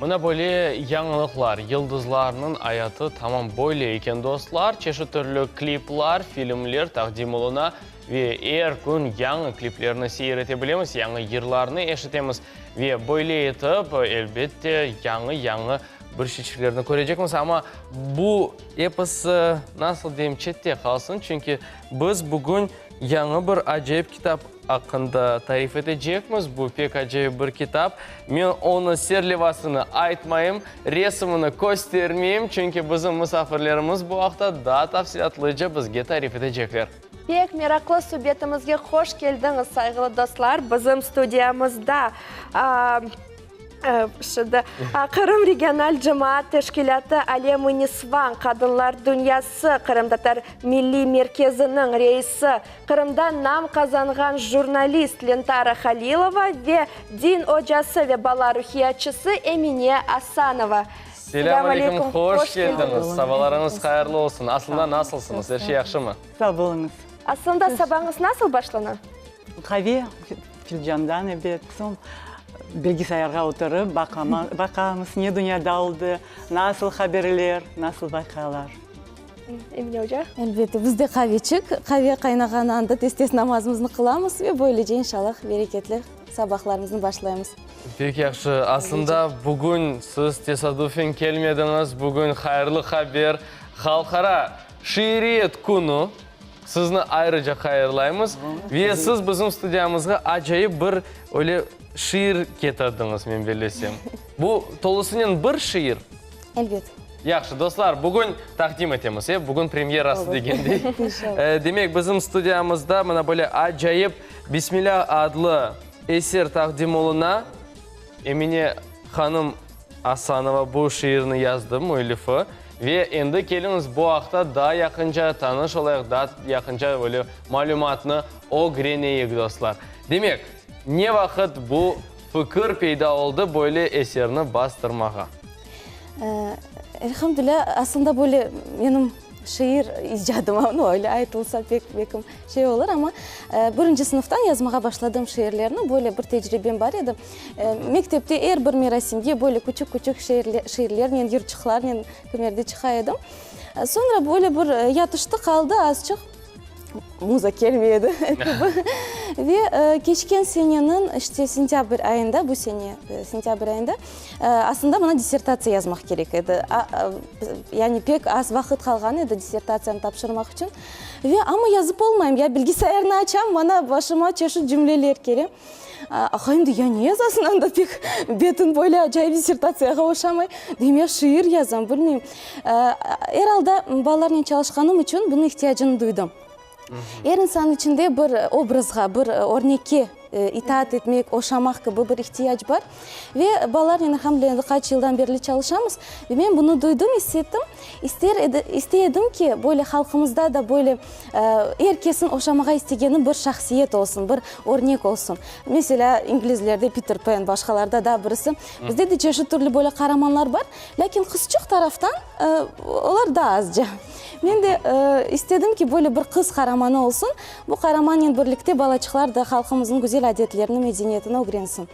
Mına böyle yañılıqlar, yıldızlarnıñ ayatı tamam böyle eken, dostlar. Çeşit türlü kliplar, filmler taqdim oluna ve er kün yañı kliplerni seyir ete bilemiz, yañı yırlarnı eşitemiz ve böyle etip, elbette, yañı-yañı bir şeyçiklerni körecekmiz. Amma bu episi, nasıl deyim, çette qalsın, çünki biz bugün yañı bir acayip kitap aqqında tarif etecekmiz. Bu pek acayip bir kitap. Men onı serlevasını aytmayım, resimini köstermeyim, çünki bizim musafirlerimiz bu aqta daa tafsilâtlıca bizge tarif etecekler. Pek meraqlı subetimizge hoş keldiñiz, sayğılı dostlar! Bizim studiyamızda Şimdi, Qırım regional cemaat teşkilâtı Alem-i Nisvan qadınlar dünyası qırımtatar milliy merkeziniñ reisi, Qırımda nam qazanğan jurnalist Lentara Halilova ve din ocası ve bala ruhiyatçısı Emine Asanova. Selâm aleyküm, hoş keldiñiz, sabalarıñız hayırlı olsun. Aslında nasılsıñız, er şey yahşımı? Sağ oluñız. Aslında sabañız nasıl başlana? Qave filcandan, ebet, soñ bilgisayarğa oturıp baqamız, ne dünyada oldı, nasıl haberler, nasıl vaqialar. Emine oca? Elbette, biz de qaveçik. Qave qaynağan anda tez-tez namazımıznı qılamız ve böylece, inşallah, bereketli sabahlarımıznı başlaymız. Pek yahşı. Aslında, bugün siz tesadufen kelmediñiz. Bugün hayırlı haber, Halqara şiiriyet künü. Sizni ayrıca hayırlaymız. Ve siz bizim studiyamızğa acayip bir öyle şiir ketirdiñiz, men bellesem. Bu tolusınen bir şiir? Elbet. Yahşı, dostlar, bugün taqdim etemiz, e, bugün premyerası degendey. Demek, bizim studiyamızda mına böyle acayip Bismilâ adlı eser taqdim oluna. Emine hanım Asanova bu şiirni yazdı, müellifi. Ve endi keliñiz bu aqta daa yaqınca tanış olayıq, daa yaqınca böyle malümatnı ögreneyik, dostlar. Demek, ne vaqıt bu fikir peyda oldı böyle eserni bastırmağa? Elhamdülâ, aslında böyle menim şiir icadıma, nu, öyle aytılsa pek bekim şey olur, amma birinci sınıftan yazmağa başladım şiirlerni, böyle bir tecribem bar edi. Mektepte er bir merasimge böyle küçük-küçük şiirlernen, yırçıqlarnen kimerde çıqa edim. Soñra böyle bir yatıştı qaldı azçıq. Muza kelmey edi kibi. Ve keçken seneniñ, işte, sentâbr ayında, bu sene sentâbr ayında, aslında maña dissertatsiya yazmaq kerek edi. Yani pek az vaqıt qalğan edi dissertatsiyanı tapşırmaq içün. Ve amma yazıp olmayım. Ya bilgisayarnı açam, maña başıma çeşit cümleler kele. Aqayım dey, ya ne yazasıñ anda pek betiñ böyle acayip dissertatsiyağa oşamay. Deyim, ya şiir yazam, bilmeyim. Er alda balalarnen çalışqanım içün bunıñ ihtiyacını duydım. Er insannıñ içinde bir obrazğa, bir örnekke itaat etmek, oşamaq kibi bir ihtiyac bar. Ve balalarnen, elhamdülilâ, endi qaç yıldan berli çalışamız. Ve men bunı duydım, is ettim. İster edi, istey edim ki, böyle halqımızda da böyle er kesin oşamağa istegeni bir şahsiyet olsun, bir örnek olsun. Meselâ, inglizlerde Piter Pen, başqalarda daa birisi. Bizde de çeşit türlü böyle qaramanlar bar, lâkin qızçıq taraftan olar daa azca. Men de istedim ki, böyle bir qız qaramanı olsun, bu qaramannen birlikte balaçıqlar da halqımıznıñ güzel adetlerini, medeniyetini ögrensin.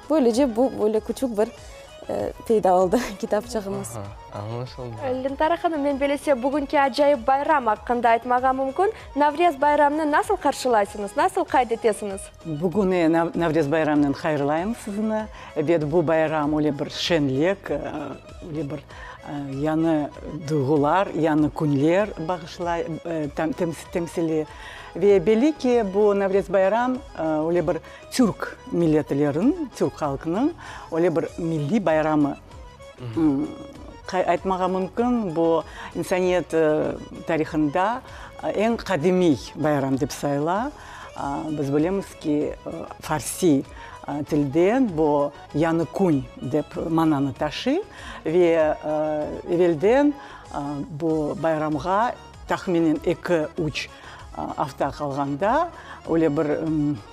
Böylece bu böyle küçük bir peyda oldı kitapçığımız. Añlaşıldı. Lentara hanım, men bilese, bugünki acayip bayram aqqında aytmağa mümkün. Navrez bayramını nasıl qarşılaysıñız, nasıl qayd etesiñiz? Bugün Navrez bayramınen hayırlayım sizni. Ebet, bu bayram öyle bir şenlik, öyle bir yañı duyğular, yañı künler bağışlay, temsil. Ve belli ki, bu Navrez bayram öyle bir Türk milletleriniñ, türk halqınıñ öyle bir milliy bayramı. Aytmağa mümkün, bu insaniyet tarihında eñ qadimiy bayram dep sayıla. Biz bilemiz ki, farsiy tilden bu yañı kün dep mananı taşıy ve evelden bu bayramğa Tahminen eki-üç afta qalğanda öyle bir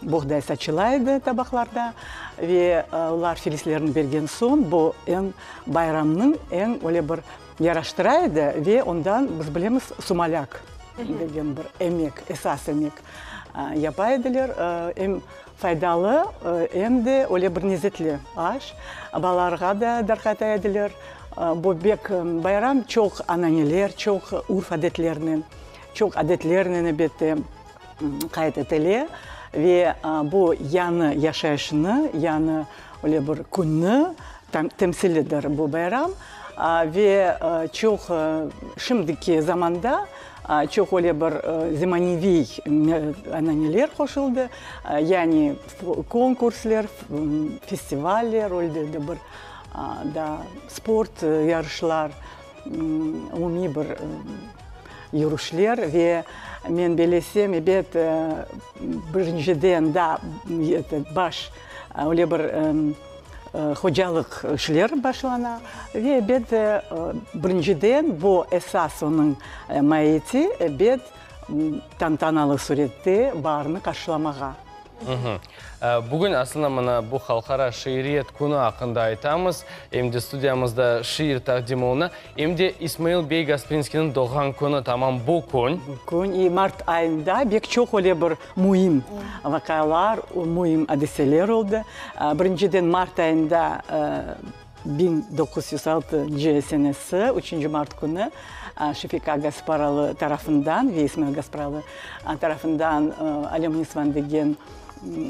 buğday saçıla edi tabaqlarda ve olar filislerini bergen soñ bu eñ bayramnıñ eñ öyle bir yaraştıra edi ve ondan biz bilemiz sumalâk degen bir emek, esas emek. yapa ediler. Em faydalı, em de öyle bir lezetli aş. Balalarğa da darqata ediler. Bu bek bayram çoq ananeler, çoq urf-adetlernen, çoq adetlernen, elbette, qayd etile. Ve bu yañı yaşayışnı, yañı öyle bir künni temsilidir bu bayram. Ve çoq şimdiki zamanda çoq öyle bir zemaneviy ananeler qoşuldı, yani konkursler, festivaller, öyle de bir daa sport yarışlar, umumiy bir yürüşler. Ve men belesem, ebet, birinciden daa baş öyle bir Hocalıq işler başlana ve, ebet, birinciden bu esas onıñ maiyeti, ebet, tantanalı sürette baarni qarşılamağa. Bugün aslında mına bu Halqara şiiriyet künü aqqında aytamız. Em de studiyamızda şiir taqdim oluna. Em de İsmail bey Gasprinskiyniñ doğğan künü tamam bu kün. Bu kün, i mart ayında bek çoq öyle bir müim vaqialar, müim adiseler oldı. Birinciden, mart ayında 1906 senesi, üçünci mart künü Şefika Gasparalı tarafından ve İsmail Gasparalı tarafından Alem-i Nisvan degen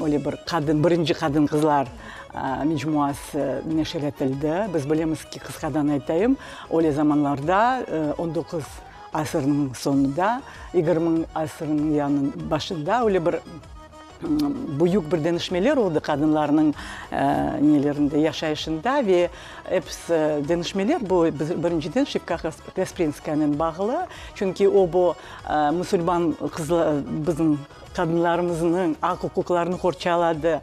öyle bir qadın, birinci qadın-qızlar mecmuası neşir etildi. Biz bilemiz ki, qısqadan aytayım, öyle zamanlarda, on doquz asırnıñ soñunda, yigirmi asırnıñ yañı başında öyle bir büyük bir deñişmeler oldı qadınlarnıñ nelerinde, yaşayışında ve episi deñişmeler bu, birinciden, Şevka Gasprinskayanen bağlı, çünki o bu musulman qızlar, bizim Qadınlarımıznıñ aq-uquqlarını qorçaladı,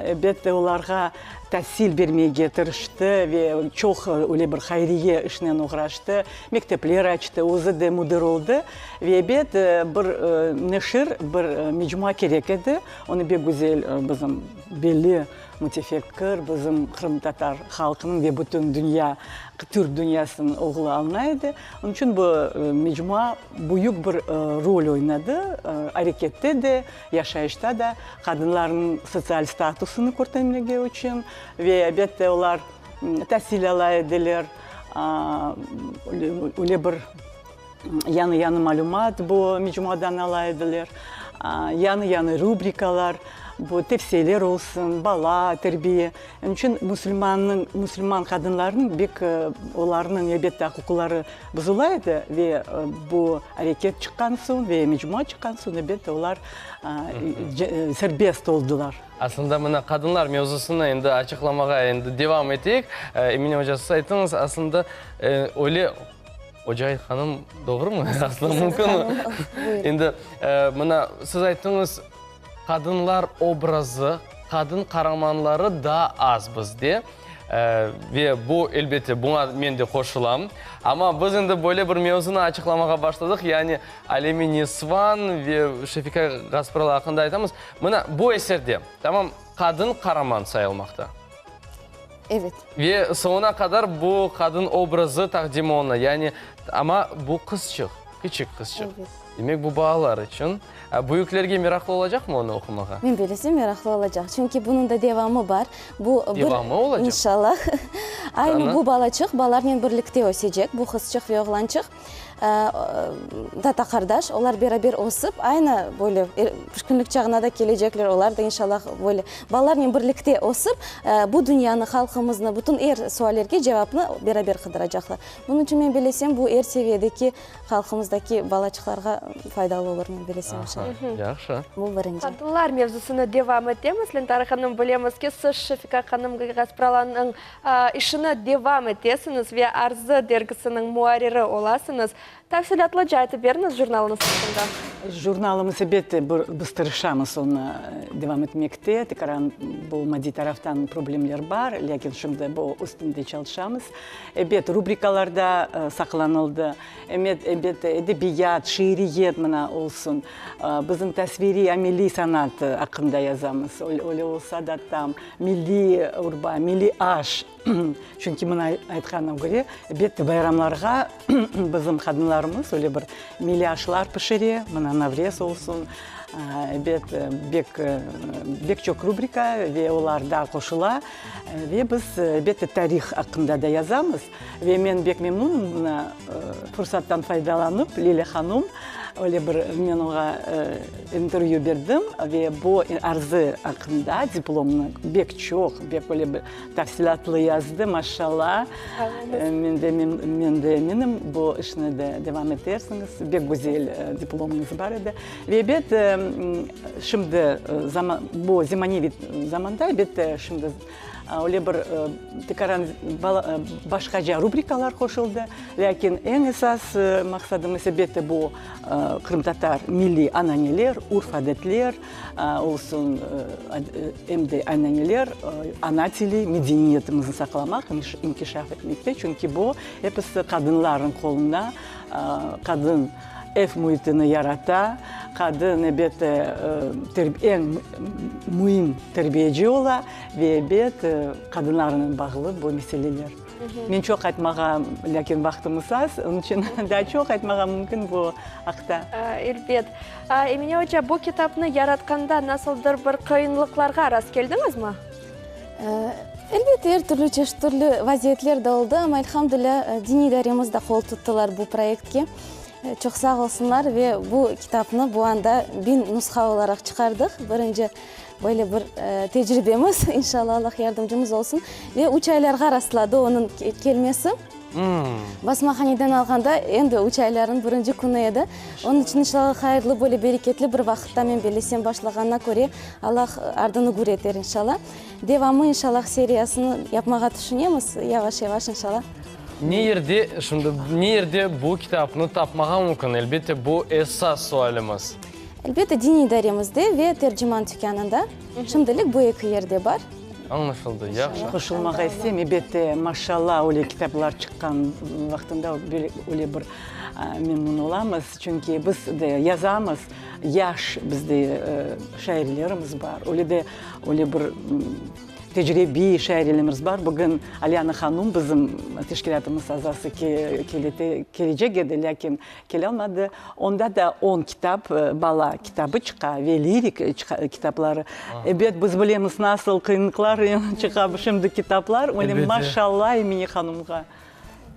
elbette, olarğa tasil bermege tırıştı ve çoq öyle bir hayriye işnen oğraştı, mektepler açtı, özü de müdir oldı. Ve, ebet, bir neşir, bir mecmua kerek edi. Onı pek güzel bizim belli mütefekkir, bizim qırımtatar halqınıñ ve bütün dünya, türk dünyasınıñ oğlu añlay edi. Onıñ içün bu mecmua büyük bir rol oynadı, arekette de, yaşayışta da, qadınlarnıñ sotsial statusını kötermege içün ve, elbette, olar tasil ala ediler, öyle bir yañı-yañı malümat bu mecmuadan ala ediler, yañı-yañı rubrikalar, bu tevsiyeler olsun, bala terbiye. Onıñ içün musulmannıñ, musulman qadınlarnıñ bek olarnıñ, elbette, aq-uquqları buzula edi ve bu areket çıqqan soñ ve mecmua çıqqan soñ, elbette, olar serbest oldılar. Aslında, mına, qadınlar mevzusını endi açıqlamağa endi devam eteyik. Emine oca, siz ayttıñız, aslında, öyle oca aytqanım doğrumı? Aslında, mümkünmi? Endi, mına, siz ayttıñız, Qadınlar obrazı, qadın qaramanları daa az bizde. Ve bu, elbette, buña men de qoşulam. Amma biz endi böyle bir mevzunı açıqlamağa başladıq, yani Alem-i Nisvan ve Şefika Gaspıralı aqqında aytamız. Mına, bu eserde, tamam, qadın qaraman sayılmaqta. Evet. Ve soñuna qadar bu qadın obrazı taqdim oluna, yani, amma bu qızçıq, kiçik qızçıq. Evet. Demek, bu balalar içün. Büyüklerge meraqlı olacaqmı onı oqumağa? Men bilesem, meraqlı olacaq. Çünki bunıñ da devamı bar. Bu bir, Devamı olacaq? İnşallah. Aynı Qani? bu balaçıq balalarnen birlikte ösecek, bu qızçıq ve oğlançıq. Tata-qardaş, olar beraber ösip, aynı böyle pişkinlik çağına da kelecekler, olar da inşallah böyle balalarnen birlikte ösip, bu dünyanı, halqımıznı, bütün er suallerge cevapnı beraber qıdıracaqlar. Bunıñ içün men bilesem, bu er seviyedeki halqımızdaki balaçıqlarğa faydalı olur, men bilesem, inşallah. Yahşı. Bu birinci. Qadınlar mevzusını devam etemiz. Lentara hanım, bilemiz ki, siz Şefika hanım Gaspralanıñ İşini devam etesiñiz ve Arzı dergisiniñ muarriri olasıñız. Tafsilâtlıca aytıp beriñiz jurnalıñız aqqında. Jurnalımız, elbette, bir, biz tırışamız onı devam etmekte. Tekaran bu maddiy taraftan problemler bar, lâkin şimdi bu üstünde çalışamız. Ebet, rubrikalar da saqlanıldı. Emet, elbette, edebiyat, şiiriyet mına olsun. Bizim tasviriy, ameliy sanat aqqında yazamız. Öyle olsa da tam Milliy urba, milliy aş, çünki mına aytqanıma köre, elbette, bayramlarğa bizim qadınlarımız öyle bir milliy aşlar pişire, mına navrez olsun. Ebet, bek, bek çoq rubrika ve olar da qoşula. Ve biz, elbette, tarih aqqında da yazamız. Ve men bek memnunım, mına, fursattan faydalanıp, Lilâ hanum, öyle bir men oña intervyü berdim ve bu arzı aqqında diplomnı bek çoq, bek öyle bir tafsilâtlı yazdı, maşallah. Men de, men de eminim, bu işni de devam etersiñiz. Bek güzel diplomıñız bar edi. Ve ebet, şimdi zaman, bu zemaneviy zamanda, elbette, şimdi öyle bir tekaran başqaca rubrikalar qoşuldı. Lâkin eñ esas maqsadımız, elbette, bu qırımtatar milliy ananeler, urf-adetler olsun, em de ananeler, ana tili, medeniyetimizni saqlamaq, inkişaf etmekte. Çünki bu episi qadınlarnıñ qolunda, qadın Ev müitini yarata, qadın, ebet, eñ müim terbiyeci ola ve, ebet, qadınlarnen bağlı bu meseleler. Men çoq aytmağa, lâkin vaqtımız az, onıñ içün daa çoq aytmağa mümkün bu aqta. Elbet. Emine oca, bu kitapnı yaratqanda nasıldır bir qıyınlıqlarğa rastkeldiñizmi? Elbette, er türlü, çeşit türlü vaziyetler de oldı, amma, elhamdülâ, diniy idaremiz de qol tuttılar bu proyektke. Çoq sağ olsunlar ve bu kitapnı bu anda biñ nusha olaraq çıqardıq. Birinci böyle bir tecribemiz, inşallah, Allah yardımcımız olsun. Ve üç aylarğa rastladı onıñ kelmesi. Basmahaneden alğanda endi üç aylarnıñ birinci künü edi. Onıñ içün inşallah hayırlı, böyle bereketli bir vaqıtta men bellesem başlağanına köre Allah ardını gür eter inşallah. Devamı inşallah seriyasını yapmağa tüşünemiz yavaş-yavaş inşallah. Ne yerde, şimdi ne yerde bu kitapnı tapmağa mümkün? Elbette, bu esas sualimiz. Elbette, diniy idaremizde ve Terciman tükânında. Şimdilik bu eki yerde bar. Añlaşıldı, yahşı. Qoşulmağa isteyim, elbette, maşallah, öyle kitaplar çıqqan vaqtında öyle bir memnun olamız, çünki biz de yazamız, yaş bizde şairlerimiz bar, öyle de öyle bir tecribiy şairlerimiz bar. Bugün Alyana hanum bizim teşkilâtımız azası kelecek edi, lâkin Kelâlmadı. Onda da on kitap, bala kitabı çıqa ve lirik kitapları. Ebet, biz bilemiz, nasıl qıyınlıqlarnen çıqa şimdi kitaplar. Öyle maşallah Emine hanımğa.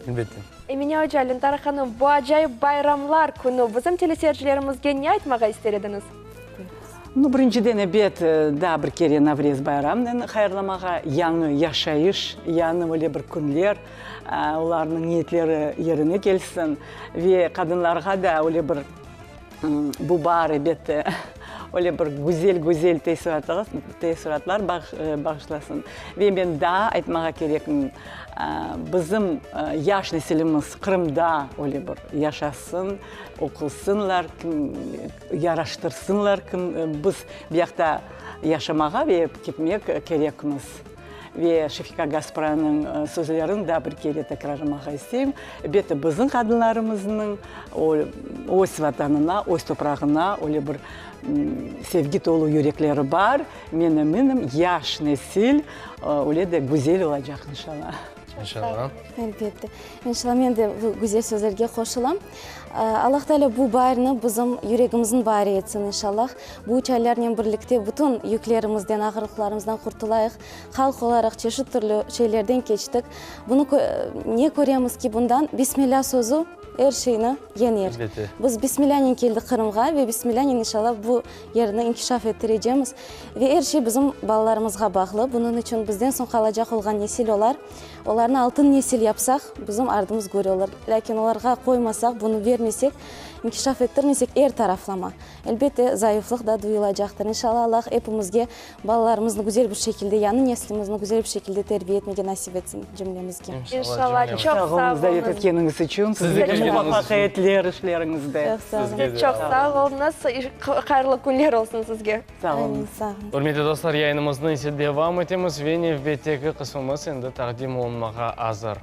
Elbette. Emine oca, Lentara hanım, bu acayip bayramlar künü bizim teleseyircilerimizge ne aytmağa ister ediñiz? Nu, birinciden, ebet, daa bir kere Navrez bayramınen hayırlamağa, yañı yaşayış, yañı öyle bir künler, olarnıñ niyetleri yerine kelsin ve qadınlarğa da öyle bir bu baar, ebet, öyle bir güzel-güzel teessuratlar bağışlasın. Ve men daa aytmağa kerekim, bizim yaş nesilimiz Qırımda öyle bir yaşasın, oqusınlar, Yaraştırsınlar, kim, biz bu yaqta yaşamağa ve ketmek kerekmiz. Ve Şefika Gaspranıñ sözlerini daa bir kere tekrarlamağa isteyim, Elbette, bizim qadınlarımıznıñ öz Vatanına, öz toprağına öyle bir sevgi tolu yürekleri bar. Men eminim, yaş nesil öyle de güzel olacaq, inşallah. İnşallah. Elbette. İnşallah, men de bu güzel sözlerge qoşulam. Allah Teala bu baarni bizim yüregimizniñ baari etsin, inşallah. Bu üç aylarnen birlikte bütün yüklerimizden, ağırlıqlarımızdan qurtulayıq. Halq olaraq çeşit türlü şeylerden keçtik. Bunı ne köremiz ki, bundan Bismillah sözü er şeyni yeñer. Elbette. Biz Bismillahnen keldik Qırımğa ve Bismillahnen, inşallah, bu yerni inkişaf ettirecemiz. Ve er şey bizim balalarımızğa bağlı. Bunıñ içün bizden soñ qalacaq olğan nesil olar. Olarnı altın nesil yapsaq, bizim ardımız gör olur. Lâkin olarğa qoymasaq, bunı bermesek, inkişaf ettirmesek er taraflama, elbette, zayıflıq da duyulacaqtır. İnşallah, Allah epimizge balalarımıznı güzel bir şekilde, yañı neslimizni güzel bir şekilde terbiye etmege nasip etsin cümlemizge. İnşallah, çoq sağ sağ oluñız. Davet etkeniñiz içün. Sizge muvafaqiyetler işleriñizde. Çoq sağ oluñ. Çoq sağ oluñız. Hayırlı künler olsun sizge. Sağ oluñız. Sağ oluñ. Ürmetli dostlar, yayınımıznı ise devam etemiz ve nevbetteki qısmımız endi taqdim olunmağa azır.